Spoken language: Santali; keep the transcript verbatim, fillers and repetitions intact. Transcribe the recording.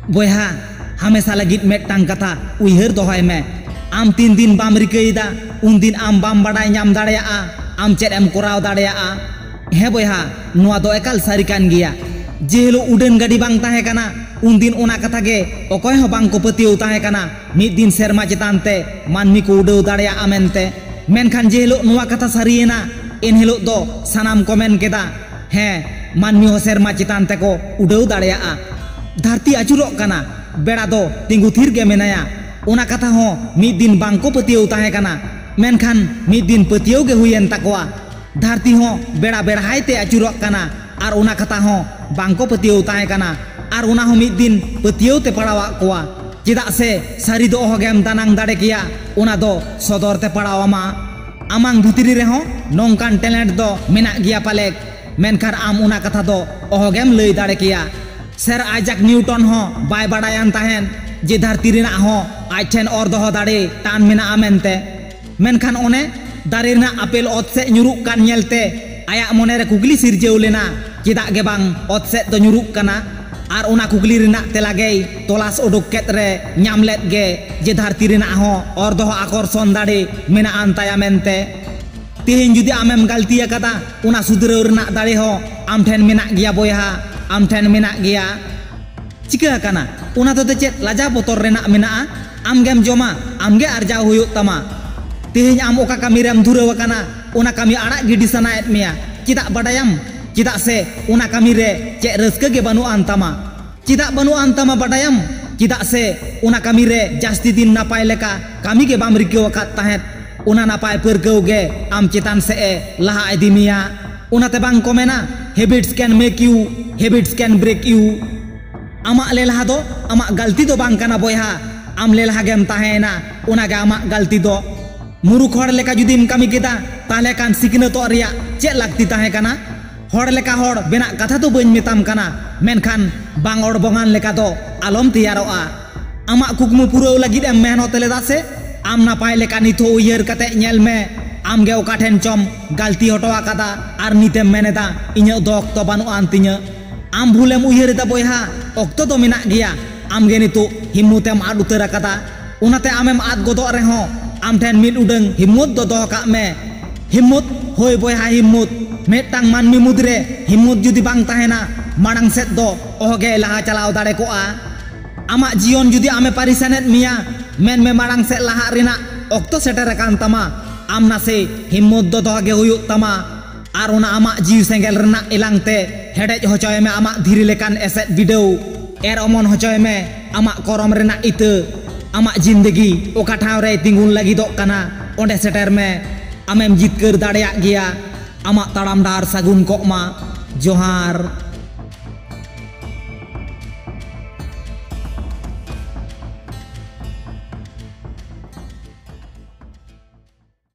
ᱵᱚᱭᱦᱟ, ᱦᱟᱢᱮᱥᱟ ᱞᱟᱹᱜᱤᱫ ᱢᱤᱫᱴᱟᱝ ᱠᱟᱛᱷᱟ ᱩᱭᱦᱟᱹᱨ ᱫᱚᱦᱚᱭ ᱢᱮ᱾ ᱟᱢ ᱛᱤᱱ ᱫᱤᱱ ᱵᱟᱢ ᱨᱤᱠᱟᱹᱭᱮᱫᱟ, ᱩᱱᱫᱤᱱ ᱟᱢ ᱵᱟᱢ ᱵᱟᱰᱟᱭ ᱧᱟᱢ ᱫᱟᱲᱮᱭᱟᱜᱼᱟ ᱟᱢ ᱪᱮᱫ ᱮᱢ ᱠᱚᱨᱟᱣ ᱫᱟᱲᱮᱭᱟᱜᱼᱟ᱾ ᱦᱮᱸ ᱵᱚᱭᱦᱟ, ᱱᱚᱣᱟ ᱫᱚ ᱮᱠᱟᱞ ᱥᱟᱹᱨᱤ ᱠᱟᱱ ᱜᱮᱭᱟ᱾ ᱡᱮ ᱦᱤᱞᱳᱜ ᱩᱰᱟᱹᱱ ᱜᱟᱹᱰᱤ ᱵᱟᱝ ᱛᱟᱦᱮᱸ ᱠᱟᱱᱟ, ᱩᱱᱫᱤᱱ ᱚᱱᱟ ᱠᱟᱛᱷᱟ ᱜᱮ ᱚᱠᱚᱭ ᱦᱚᱸ ᱵᱟᱝ ᱠᱚ ᱯᱟᱹᱛᱭᱟᱹᱣ ᱛᱟᱦᱮᱸ ᱠᱟᱱᱟ, ᱢᱤᱫ ᱫᱤᱱ ᱥᱮᱨᱢᱟ ᱪᱮᱛᱟᱱ ᱛᱮ ᱢᱟᱹᱱᱢᱤ ᱠᱚ ᱩᱰᱟᱹᱣ ᱫᱟᱲᱮᱭᱟᱜᱼᱟ ᱢᱮᱱᱛᱮ᱾ ᱢᱮᱱᱠᱷᱟᱱ ᱡᱮ ᱦᱤᱞᱳᱜ ᱱᱚᱣᱟ ᱠᱟᱛᱷᱟ ᱥᱟᱹᱨᱤᱭᱮᱱᱟ, ᱮᱱ ᱦᱤᱞᱳᱜ ᱫᱚ ᱥᱟᱱᱟᱢ ᱠᱚ ᱢᱮᱱ ᱠᱮᱫᱟ, ᱦᱮᱸ, ᱢᱟᱹᱱᱢᱤ ᱦᱚᱸ ᱥᱮᱨᱢᱟ ᱪᱮᱛᱟᱱ ᱛᱮᱠᱚ ᱩᱰᱟᱹᱣ ᱫᱟᱲᱮᱭᱟᱜᱼᱟ᱾ ᱫᱷᱟᱹᱨᱛᱤ ᱟᱹᱪᱩᱨᱚᱜ ᱠᱟᱱᱟ, ᱵᱮᱲᱟ ᱫᱚ ᱛᱤᱸᱜᱩ ᱛᱷᱤᱨ ᱜᱮ ᱢᱮᱱᱟᱭᱟ᱾ ᱚᱱᱟ ᱠᱟᱛᱷᱟ ᱦᱚᱸ ᱢᱤᱫ ᱫᱤᱱ ᱵᱟᱝ ᱠᱚ ᱯᱟᱹᱛᱭᱟᱹᱣ ᱛᱟᱦᱮᱸ ᱠᱟᱱᱟ, ᱢᱮᱱᱠᱷᱟᱱ ᱢᱤᱫ ᱫᱤᱱ ᱯᱟᱹᱛᱭᱟᱹᱣ ᱜᱮ ᱦᱩᱭᱮᱱ ᱛᱟᱠᱚᱣᱟ᱾ ᱫᱷᱟᱹᱨᱛᱤ ᱦᱚᱸ ᱵᱮᱲᱟ ᱵᱮᱲᱦᱟᱭ ᱛᱮ ᱟᱹᱪᱩᱨᱚᱜ ᱠᱟᱱᱟ, ᱟᱨ ᱚᱱᱟ ᱠᱟᱛᱷᱟ ᱦᱚᱸ ᱵᱟᱝ ᱠᱚ ᱯᱟᱹᱛᱭᱟᱹᱣ ᱛᱟᱦᱮᱸ ᱠᱟᱱᱟ, ᱟᱨ ᱚᱱᱟ ᱦᱚᱸ ᱢᱤᱫ ᱫᱤᱱ ᱯᱟᱹᱛᱭᱟᱹᱣ ᱛᱮ ᱯᱟᱲᱟᱣᱟᱜ ᱠᱚᱣᱟ᱾ ᱪᱮᱫᱟᱜ ᱥᱮ ᱥᱟᱹᱨᱤ ᱫᱚ ᱚᱦᱚᱜᱮᱢ ᱫᱟᱱᱟᱝ ᱫᱟᱲᱮ ᱠᱮᱭᱟ, ᱚᱱᱟ ᱫᱚ ᱥᱚᱫᱚᱨ ᱛᱮ ᱯᱟᱲᱟᱣ ᱟᱢᱟ᱾ ᱟᱢᱟᱝ ᱵᱷᱤᱛᱨᱤ ᱨᱮᱦᱚᱸ ᱱᱚᱝᱠᱟᱱ ᱴᱮᱞᱮᱱᱴ ᱫᱚ ᱢᱮᱱᱟᱜ ᱜᱮᱭᱟ ᱯᱟᱞᱮᱫ, ᱢᱮᱱᱠᱷᱟᱱ ᱟᱢ ᱚᱱᱟ ᱠᱟᱛᱷᱟ ᱫᱚ ᱚᱦᱚᱜᱮᱢ ᱞᱟᱹᱭ ᱫᱟᱲᱮ ᱠᱮᱭᱟ᱾ ᱥᱮᱨ ᱟᱭᱡᱟᱠ ᱱᱤᱭᱩᱴᱚᱱ ᱦᱚᱸ ᱵᱟᱭ ᱵᱟᱲᱟᱭᱟᱱ ᱛᱟᱦᱮᱸᱫ ᱡᱮ ᱫᱷᱟᱹᱨᱛᱤ ᱨᱮᱱᱟᱜ ᱦᱚᱸ ᱟᱡ ᱴᱷᱮᱱ ᱚᱨ ᱫᱚᱦᱚ ᱫᱟᱲᱮ ᱴᱟᱱ ᱢᱮᱱᱟᱜᱼᱟ ᱢᱮᱱᱛᱮ᱾ ᱢᱮᱱᱠᱷᱟᱱ ᱚᱱᱮ ᱫᱟᱨᱮ ᱨᱮᱱᱟᱜ ᱟᱯᱮᱞ ᱚᱛ ᱥᱮᱫ ᱧᱩᱨᱩᱜ ᱠᱟᱱ ᱧᱮᱞᱛᱮ ᱟᱭᱟᱜ ᱢᱚᱱᱮᱨᱮ ᱠᱩᱠᱞᱤ ᱥᱤᱨᱡᱟᱹᱣ ᱞᱮᱱᱟ, ᱪᱮᱫᱟᱜ ᱜᱮ ᱵᱟᱝ ᱚᱛ ᱥᱮᱫ ᱫᱚ ᱧᱩᱨᱩᱜ ᱠᱟᱱᱟ? ᱟᱨ ᱚᱱᱟ ᱠᱩᱠᱞᱤ ᱨᱮᱱᱟᱜ ᱛᱮᱞᱟ ᱜᱮᱭ ᱛᱚᱞᱟᱥ ᱩᱰᱩᱠ ᱠᱮᱫ ᱨᱮ ᱧᱟᱢ ᱞᱮᱫ ᱜᱮ ᱡᱮ ᱫᱷᱟᱹᱨᱛᱤ ᱨᱮᱱᱟᱜ ᱦᱚᱸ ᱚᱨ ᱫᱚᱦᱚ ᱟᱠᱚᱨᱥᱚᱱ ᱫᱟᱲᱮ ᱢᱮᱱᱟᱜ ᱟᱱ ᱛᱟᱭᱟ ᱢᱮᱱᱛᱮ᱾ ᱛᱮᱦᱮᱧ ᱡᱩᱫᱤ ᱟᱢᱮᱢ ᱜᱟᱹᱞᱛᱤ ᱟᱠᱟᱫᱟ, ᱚᱱᱟ ᱥᱩᱫᱷᱨᱟᱹᱣ ᱨᱮᱱᱟᱜ ᱫᱟᱲᱮ ᱦᱚᱸ ᱟᱢ ᱴᱷᱮᱱ ᱢᱮᱱᱟᱜ ᱜᱮᱭᱟ ᱵᱚᱭᱦᱟ, ᱟᱢ ᱴᱷᱮᱱ ᱢᱮᱱᱟᱜ ᱜᱮᱭᱟ᱾ ᱪᱤᱠᱟᱹ ᱟᱠᱟᱱᱟ? ᱚᱱᱟ ᱛᱮᱫᱚ ᱪᱮᱫ ᱞᱟᱡᱟᱣ ᱵᱚᱛᱚᱨ ᱨᱮᱱᱟᱜ ᱢᱮᱱᱟᱜᱼᱟ? ᱟᱢ ᱜᱮᱢ ᱡᱚᱢᱟ, ᱟᱢ ᱜᱮ ᱟᱨᱡᱟᱣ ᱦᱩᱭᱩᱜ ᱛᱟᱢᱟ᱾ ᱛᱮᱦᱮᱧ ᱟᱢ ᱚᱠᱟ ᱠᱟᱹᱢᱤ ᱨᱮᱢ ᱫᱷᱩᱨᱟᱹᱣ ᱟᱠᱟᱱᱟ, ᱚᱱᱟ ᱠᱟᱹᱢᱤ ᱟᱲᱟᱜ ᱜᱤᱰᱤ ᱥᱟᱱᱟᱭᱮᱫ ᱢᱮᱭᱟ᱾ ᱪᱮᱫᱟᱜ ᱵᱟᱰᱟᱭᱟᱢ? ᱪᱮᱫᱟᱜ ᱥᱮ ᱚᱱᱟ ᱠᱟᱹᱢᱤ ᱨᱮ ᱪᱮᱫ ᱨᱟᱹᱥᱠᱟᱹ ᱜᱮ ᱵᱟᱹᱱᱩᱜ ᱟᱱ ᱛᱟᱢᱟ᱾ ᱪᱮᱫᱟᱜ ᱵᱟᱹᱱᱩᱜ ᱟᱱ ᱛᱟᱢᱟ ᱵᱟᱰᱟᱭᱟᱢ? ᱪᱮᱫᱟᱜ ᱥᱮ ᱚᱱᱟ ᱠᱟᱹᱢᱤ ᱨᱮ ᱡᱟᱹᱥᱛᱤ ᱫᱤᱱ ᱱᱟᱯᱟᱭ ᱞᱮᱠᱟ ᱠᱟᱹᱢᱤ ᱜᱮ ᱵᱟᱢ ᱨᱤᱠᱟᱹ ᱟᱠᱟᱫ ᱛᱟᱦᱮᱸᱫ᱾ ᱚᱱᱟ ᱱᱟᱯᱟᱭ ᱯᱟᱹᱨᱠᱟᱹᱣ ᱜᱮ ᱟᱢ ᱪᱮᱛᱟᱱ ᱥᱮᱫ ᱮ ᱞᱟᱦᱟ ᱤᱫᱤ ᱢᱮᱭᱟ᱾ ᱚᱱᱟᱛᱮ ᱵᱟᱝ ᱠᱚ ᱢᱮᱱᱟ, "Habits can make you, habits can break you." ᱟᱢᱟᱜ ᱞᱮᱞᱦᱟ ᱫᱚ ᱟᱢᱟᱜ ᱜᱟᱹᱞᱛᱤ ᱫᱚ ᱵᱟᱝ ᱠᱟᱱᱟ ᱵᱚᱭᱦᱟ, ᱟᱢ ᱞᱮᱞᱦᱟ ᱜᱮᱢ ᱛᱟᱦᱮᱸᱭᱮᱱᱟ, ᱚᱱᱟ ᱜᱮ ᱟᱢᱟᱜ ᱜᱟᱹᱞᱛᱤ ᱫᱚ᱾ ᱢᱩᱨᱩᱠᱷ ᱦᱚᱲ ᱞᱮᱠᱟ ᱡᱩᱫᱤᱢ ᱠᱟᱹᱢᱤ ᱠᱮᱫᱟ, ᱛᱟᱦᱞᱮ ᱠᱷᱟᱱ ᱥᱤᱠᱷᱱᱟᱹᱛᱚᱜ ᱨᱮᱭᱟᱜ ᱪᱮᱫ ᱞᱟᱹᱠᱛᱤ ᱛᱟᱦᱮᱸ ᱠᱟᱱᱟ? ᱦᱚᱲ ᱞᱮᱠᱟ ᱦᱚᱲ ᱵᱮᱱᱟᱜ ᱠᱟᱛᱷᱟ ᱫᱚ ᱵᱟᱹᱧ ᱢᱮᱛᱟᱢ ᱠᱟᱱᱟ, ᱢᱮᱱᱠᱷᱟᱱ ᱵᱟᱝ ᱚᱲᱵᱚᱝᱟᱱ ᱞᱮᱠᱟ ᱫᱚ ᱟᱞᱚᱢ ᱛᱮᱭᱟᱨᱚᱜᱼᱟ᱾ ᱟᱢᱟᱜ ᱠᱩᱠᱢᱩ ᱯᱩᱨᱟᱹᱣ ᱞᱟᱹᱜᱤᱫ ᱮᱢ ᱢᱮᱦᱱᱚᱛ ᱞᱮᱫᱟ ᱥᱮ? ᱟᱢ ᱱᱟᱯᱟᱭ ᱞᱮᱠᱟ ᱱᱤᱛ ᱦᱚᱸ ᱩᱭᱦᱟᱹᱨ ᱠᱟᱛᱮ ᱧᱮᱞ ᱢᱮ, ᱟᱢ ᱜᱮ ᱚᱠᱟ ᱴᱷᱮᱱ ᱪᱚᱢ ᱜᱟᱹᱞᱛᱤ ᱦᱚᱴᱚ ᱟᱠᱟᱫᱟ ᱟᱨ ᱱᱤᱛᱮᱢ ᱢᱮᱱ ᱮᱫᱟ, "ᱤᱧᱟᱹᱜ ᱫᱚ ᱚᱠᱛᱚ ᱵᱟᱹᱱᱩᱜ ᱟᱱ ᱛᱤᱧᱟᱹ᱾" ᱟᱢ ᱵᱷᱩᱞᱮᱢ ᱩᱭᱦᱟᱹᱨ ᱮᱫᱟ ᱵᱚᱭᱦᱟ, ᱚᱠᱛᱚ ᱫᱚ ᱢᱮᱱᱟᱜ ᱜᱮᱭᱟ᱾ ᱟᱢᱜᱮ ᱱᱤᱛᱚᱜ ᱦᱤᱢᱢᱚᱛᱮᱢ ᱟᱫ ᱩᱛᱟᱹᱨ ᱟᱠᱟᱫᱟ᱾ ᱚᱱᱟᱛᱮ ᱟᱢᱮᱢ ᱟᱫ ᱜᱚᱫᱚᱜ ᱨᱮᱦᱚᱸ, ᱟᱢ ᱴᱷᱮᱱ ᱢᱤᱫ ᱩᱰᱟᱹᱝ ᱦᱤᱢᱢᱚᱛ ᱫᱚ ᱫᱚᱦᱚ ᱠᱟᱜ ᱢᱮ᱾ ᱦᱤᱢᱢᱚᱛ, ᱦᱳᱭ ᱵᱚᱭᱦᱟ, ᱦᱤᱢᱢᱚᱛ᱾ ᱢᱤᱫᱴᱟᱝ ᱢᱟᱹᱱᱢᱤ ᱢᱩᱫᱽᱨᱮ ᱦᱤᱢᱢᱚᱛ ᱡᱩᱫᱤ ᱵᱟᱝ ᱛᱟᱦᱮᱱᱟ, ᱢᱟᱲᱟᱝ ᱥᱮᱫ ᱫᱚ ᱚᱦᱚᱜᱮ ᱞᱟᱦᱟ ᱪᱟᱞᱟᱣ ᱫᱟᱲᱮ ᱠᱚᱜᱼᱟ᱾ ᱟᱢᱟᱜ ᱡᱤᱭᱚᱱ ᱡᱩᱫᱤ ᱟᱢᱮ ᱯᱟᱹᱨᱤᱥᱟᱱᱮᱫ ᱢᱮᱭᱟ, ᱢᱮᱱᱢᱮ ᱢᱟᱲᱟᱝ ᱥᱮᱫ ᱞᱟᱦᱟᱜ ᱨᱮᱱᱟᱜ ᱚᱠᱛᱚ ᱥᱮᱴᱮᱨ ᱟᱠᱟᱱ ᱛᱟᱢᱟ᱾ ᱟᱢ ᱱᱟᱥᱮ ᱦᱤᱢᱢᱚᱛ ᱫᱚ ᱫᱚᱦᱚ ᱜᱮ ᱦᱩᱭᱩᱜ ᱛᱟᱢᱟ᱾ ᱟᱨ ᱚᱱᱟ ᱟᱢᱟᱜ ᱡᱤᱣᱤ ᱥᱮᱸᱜᱮᱞ ᱨᱮᱱᱟᱜ ᱮᱞᱟᱝ ᱛᱮ ᱦᱮᱰᱮᱡ ᱦᱚᱪᱚᱭ ᱢᱮ ᱟᱢᱟᱜ ᱫᱷᱤᱨᱤ ᱞᱮᱠᱟᱱ ᱮᱥᱮᱫ ᱵᱤᱰᱟᱹᱣ᱾ ᱮᱨ ᱚᱢᱚᱱ ᱦᱚᱪᱚᱭ ᱢᱮ ᱟᱢᱟᱜ ᱠᱚᱨᱚᱢ ᱨᱮᱱᱟᱜ ᱤᱛᱟᱹ᱾ ᱟᱢᱟᱜ ᱡᱤᱱᱫᱮᱜᱤ ᱚᱠᱟ ᱴᱷᱟᱶ ᱨᱮᱭ ᱛᱤᱸᱜᱩᱱ ᱞᱟᱹᱜᱤᱫᱚᱜ ᱠᱟᱱᱟ, ᱚᱸᱰᱮ ᱥᱮᱴᱮᱨ ᱢᱮ᱾ ᱟᱢᱮᱢ ᱡᱤᱛᱠᱟᱹᱨ ᱫᱟᱲᱮᱭᱟᱜ ᱜᱮᱭᱟ᱾ ᱟᱢᱟᱜ ᱛᱟᱲᱟᱢ ᱰᱟᱦᱟᱨ ᱥᱟᱹᱜᱩᱱ ᱠᱚᱜ ᱢᱟ᱾ ᱡᱚᱦᱟᱨ᱾